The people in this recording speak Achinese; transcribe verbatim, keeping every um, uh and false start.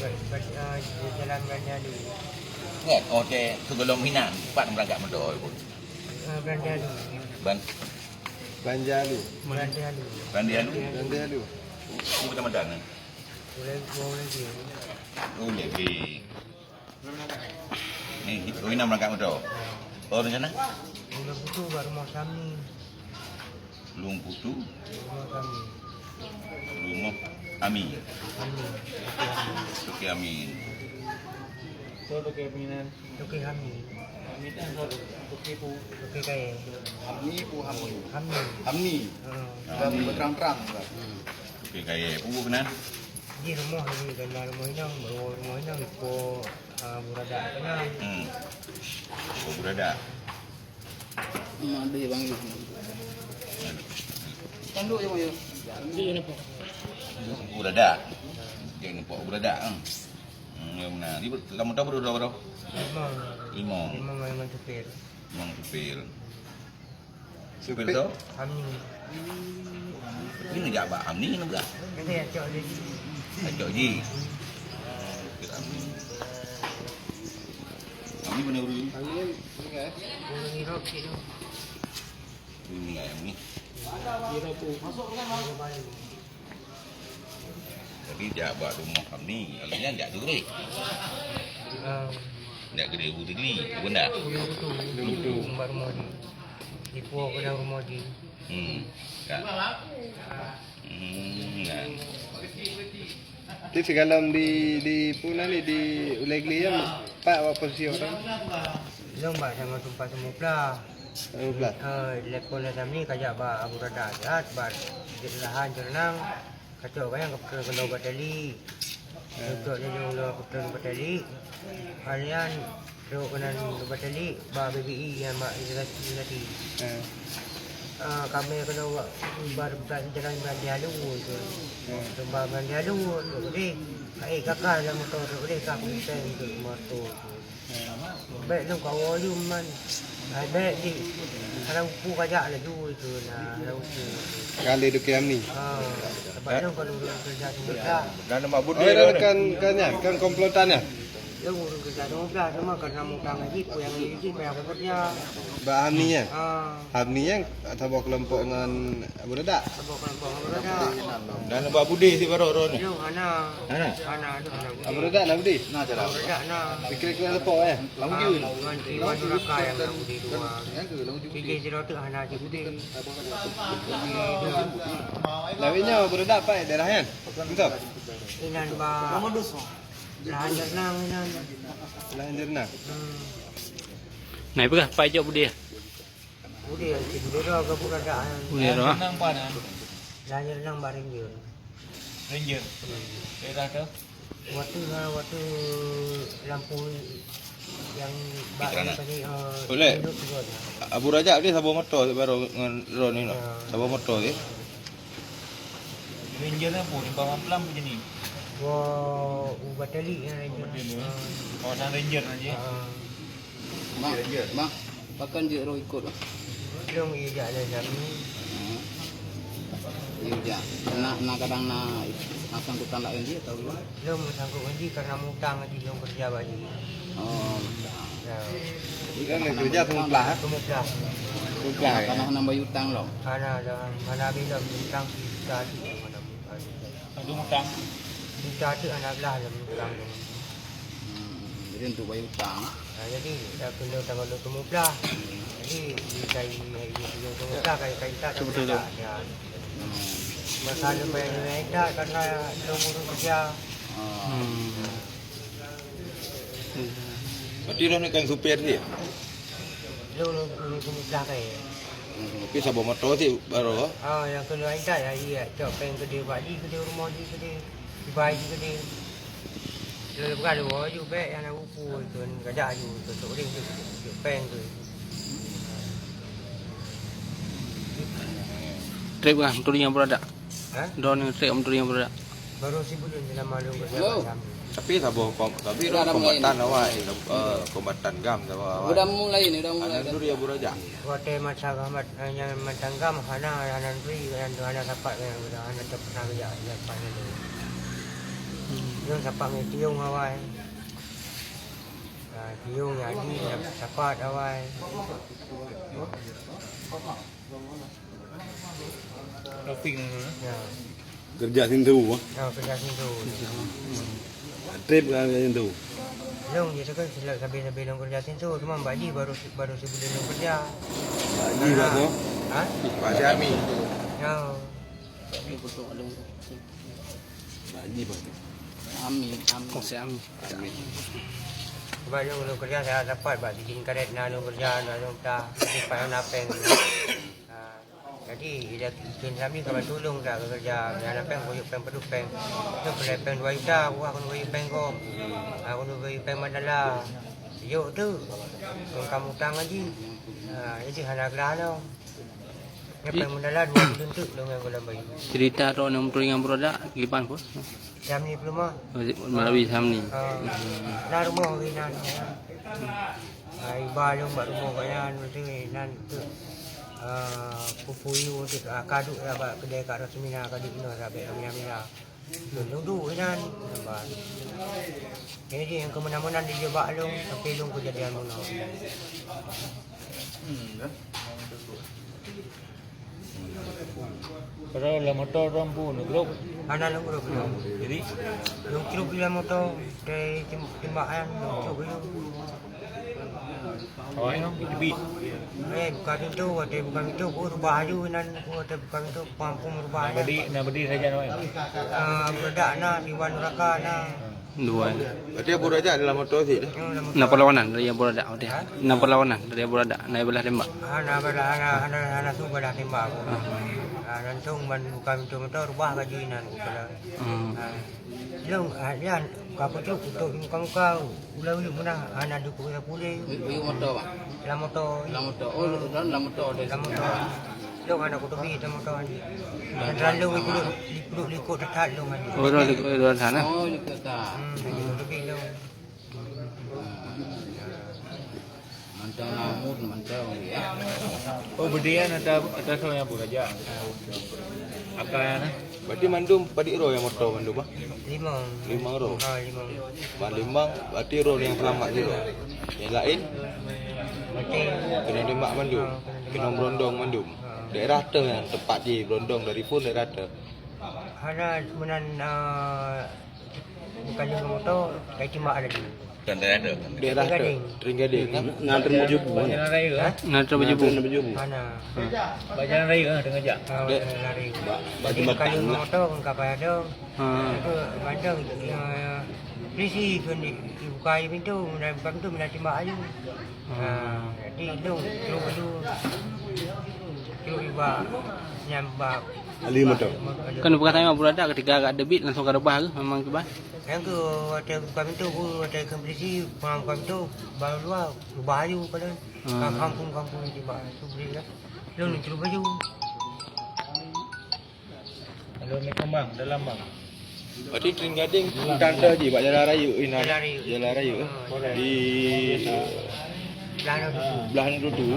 Bak, eh, jalan Banjalu. Kan, oh, cek, sebelum Minang, pat berangkat motor pun. Eh, Banjalu. Ban- Banjalu. Banjalu. Banjalu. Banjalu. Oh, kecamatan, eh? Boleh, boleh je. Oh, boleh. Ni, oh, Minang berangkat motor. Oh, di sana? Udah butuh baru mau kami. Lôn Putu. Rumah kami. Rumoh Ami. Ami. Toke Amin. Toke Aminan. Toke Ami. Aminan, Toke Pu. Toke Kaye. Ami Pu Ami. Ami. Ami. Heeh. Berterang-terang. Toke Kaye. Pu keunan? Di rumah lagi, dalam rumah inang, baru rumah inang, ikut, ah, Abu Radak keunan. Hmm. Ikut Abu Radak. Mak deh bang Yus. Tanduk je, Mak Yus. Uradak. Dia nampak uradak, kan? Hmm, yang mana? Ni ber-, kamu tahu berdua berapa? Lima. Lima. Lima memang supir. Memang supir. Supir tu? Kami. Ini jak bak Amni ni bukan? Nanti ya, cok dia. Cok ji. Amni mana dulu? Amni, ni kan? Orang Iraq sini. Ini yang ni. Jadi jak bak rumah kami, kalau ni jak dulu. Ah. Jak gede bu tinggi, benda. Dulu tu, dulu tu, rumah dia. Di puak kena rumah dia. Hmm. Kan. Hmm, kan. Di sigohlom di, di puna ni, di Ulee Glee nyan, Pak, awak posisi orang? Lôn bak sama tumpah semuplah. Semuplah. Eh, telepon lah Samli, kajak bak Abu Rada Jahat, bak Jek Lahan Jernang, kacok kayang ke, ke, ke Batali. Eh. Kacok je ke, ke Batali. Harian, Trok keunan bak Batali, bak B B I nyang bak Universiti tadi. Eh. Ah, kami keunoe bak, bak, bak jalan Bandialu tu. Eh. Bak Bandialu tu, deh. Ka, eh, kakak dalam motor tu, deh, ka aku peng tu, motor tu. Eh. Bèk lôn ka woe man. Ai, bèk di. Kalau upu kajak laju tu, nah, kalau upu. Kali dukui Amni. Ah, sebab lôn kalau ureueng kerja tu mudah. Dan nama Budi. Oh, ya, kan, kan, ya, kan komplotan, ya? Lôn ureueng kerja dua belas, cuma karena mutang lagi, ku nyang lagi, ku nyang bekerja. Bak Hamni nyan? Ah. Hamni nyan saboh kelompok ngon Abu Radak? Saboh kelompok ngon Abu Radak. Dan bak Budi si baroe-roe ni? Lôn hana. Hana? Hana, lôn hana Budi. Abu Radak na Budi? Abu Radak na. Kira-kira sapo, eh? Ah, ngon si Wan Duraka nyang na Budi dua. Tiga sidroe teuk hana si Budi. Lawan nyoe Abu Radak pat daerah nyan? Betul? Inan ba Lahan Jernang inan. Lahan Jernang. Hmm. Nah, ipeugah pai jok Budi. Budi, Budi Roh ke Budi Roh? Budi Roh. Lahan Jernang pan, ah? Lahan Jernang bak Ranger. Ranger. Hmm. Daerah tu? Waktu, ha, waktu lampu yang bak Di Teranak. Tadi, eh, Boleh. Hidup juga ada. Abu Rajak dia saboh motor baru ngon Ron ni, no? Ya. Saboh motor dia. Ranger ni apa? Di Bawang Pelam apa jenis? Gua ubat tali ya, Ranger. Ubat tali, ya? Ah. Kawasan Ranger aja. Ah. Mak, mak, pakan jeuet roh ikot? Lôn ijak lé Sami. Hmm. Ijak. Na, na kadang na, na sangkutan laén jih atau gimana? Lôn meusangkot ngon jih karena mutang jih lôn keureuja bak jih. Oh, mutang. Ya. Jadi kan karena keureuja mutang, seumuplah, eh? Seumuplah, ya. Karena hana bayar utang lom. Hana, hana, hana bayar utang, sisa tu hana bayar. Ada utang. Sisa tu hana belah lom utang tu. Hmm, jadi untuk bayar utang. Ha, jadi dah kena tanggal dua puluh belas. Jadi di kai, kai dua puluh belas, kai, kai tak. Betul, betul. Ya. Hmm. Masa lu bayar ni tak karena lôn urus kerja. Ah. Hmm. Berarti dah nak kan supir dia? Lôn, lôn, lôn urus kerja kai. Hmm, tapi saboh motor sih baru. Ah, yang kena intat ya, iya, cok peng gede bak di gede rumah di gede. Dibai gede. Lôn bukan lôn ju bek yang nak upu tu, kajak ju tu, tu ring tu, tu peng tu. Trép kah, meuturi nyang beurada? Ha? Droeneuh trép meuturi nyang beurada? Baru si Budin selama lôn kerja. Halo. Macam. Tapi saboh kom-, tapi Udah ada kombatan mulai ni. Awak, eh, kombatan gam saboh awak. Udah mulai ni, udah mulai Ada dah. Nuri Abu Raja. Watèe masa Rahmat, eh, nyang mantang gam hana, hana nuri, hana, hana sapat, hana, hana teu pernah geujak, geujak sapat nyan. Nyoe sapat ngon Tiong awai. Ah, Tiong Adi sapat awai. Taufik. Ya. Kerja sintu, ah? Ya, kerja sintu. Trip kan sintu. Lông je kan sabe-sabe lông kerja sintu, cuma Bak Ji baru baru sibuleuen lông kerja. Bak Ji, Bak tu? Ha? Bak Syami. Ya. Bak Ji, Bak tu. Ami, Ami. Oh, si Ami. Sebab lông, lông kerja saya dapat bak sidin karet na lông kerja, na lông tah, di payah na peng. Ha. Jadi, ida ikheun kami ka bantu lông dak keu keureuja. Nyan pèng kuyup pèng padum pèng. Nyoe peureulèe pèng dua juta, wah keuneuk kuyup pèng gob. Ah, keuneuk kuyup pèng mandala. Yok teuk. Kong kamu utang lagi. Ah, jadi hana geula lông. Nyoe pèng mandala dua buleuen teuk lông nyang goh lom bayeue. Cerita droeneuh meuturi ngon Brodak, kiban pun. Syamni Peuleumah. Melalui Syamni. Ah. Na rumoh geuh inan. Ah, iba lôn bak rumoh gobnyan, maksudnya nan teuk, ah, pupuyu teuk, ah, ka duek lah bak keudè Kak Rosmina, ka duek inoe sabé Amina-mina. Lôn duek inan, nambah. Jadi nyang keumeunan-meunan dijebak lôn, sampai lôn keujadian bunoe. Hmm, dah. Padahai lam moto droe pun grup. Hana lam grup lôn. Jadi? Lôn crup lam moto, dari tim-, timbakan, lôn crup lom. Awak nyoe, teubiet. Eh, buka pintu, watèe buka pintu, ku rubah aju inan, ku watèe buka pintu, ku ampun rubah inan. Badi, na badi saja awak nyoe. Ah, Brodak na, Iwan Nuraka na. Dua. Berarti Abu Raja dalam moto sih dah? Hmm, dalam moto. Na perlawanan dari Abu Raja, berarti? Ha? Na perlawanan dari Abu Raja, na ibalah tembak. Ah, na ibalah, na, na, na, na su ibalah tembak aku. Ah. Ah, langsung ban buka pintu moto, rubah baju inan aku kala. Hmm. Ah. Lông, ah, yan, ka kucuk untuk muka-muka, ulah uluk meunan, hana dukuk dah pulih. Buyuk moto, Bang? Lam moto. Lam moto. Oh, dalam, lam moto ada. Lam moto. Lông hana kutubi lam moto. Dan terlalu ikut, ikut, ikut tetat lông hana. Oh, dah ikut, dah sana. Oh, ikut tetat. Hmm, kutubi lông. Mantong lamut, mantong, ya. Oh, bedian ada, ada soe nyang beraja. Akan, eh? Berarti mandum padit droe nyang moto mandum, ah? Limong. Limong droe? Ha, limong. Ban limong, berarti droe nyang seulamat sidroe. Nyang laén? Mati. Keuneuk tembak mandum? Ha, keuneuk tembak. Keuneuk beurondong mandum? Ha. Daerah teuh nyang teumpat jih beurondong dari phon daerah teuh? Hana, meunan, eh, Bukan lima moto, kai timbak lagi. Bukan daerah tu. Daerah tu, Teuing Gading. Teuing Gading, kan? Ngan Teuing Beujubu, kan? Jalan raya, eh? Hah? Ngan Teuing Beujubu. Ngan Teuing Beujubu. Mana? Bak jalan raya, eh, tengah jak. Ah, Dek, jalan raya. Bak, bak Jadi, jembatan kalau lah. Moto pun kapal ada. Ha. Itu bandeng, eh, polisi pun di, dibuka aja pintu, mula buka pintu, mula timbak aja. Ha. Ha, jadi itu, terus, terus, terus iba, nyambak. Ali moto. Kan bukan tanya Abu Radak ketika agak debit langsung ka reubah ke memang kiban? Nyang keu watèe buka pintu, ku watèe keu polisi, pengam buka pintu, baru luar, reubah aju ka lôn. Ah. Ka kampung-kampung tiba, tu beri lah. Lôn terus baju. Lalu ni kembang, dalam bang. Berarti Teuing Gading, tante di bak jalan raya, eh, nah. Jalan raya. Jalan raya. Ah, Di jalan. Belah tu. Belah tu.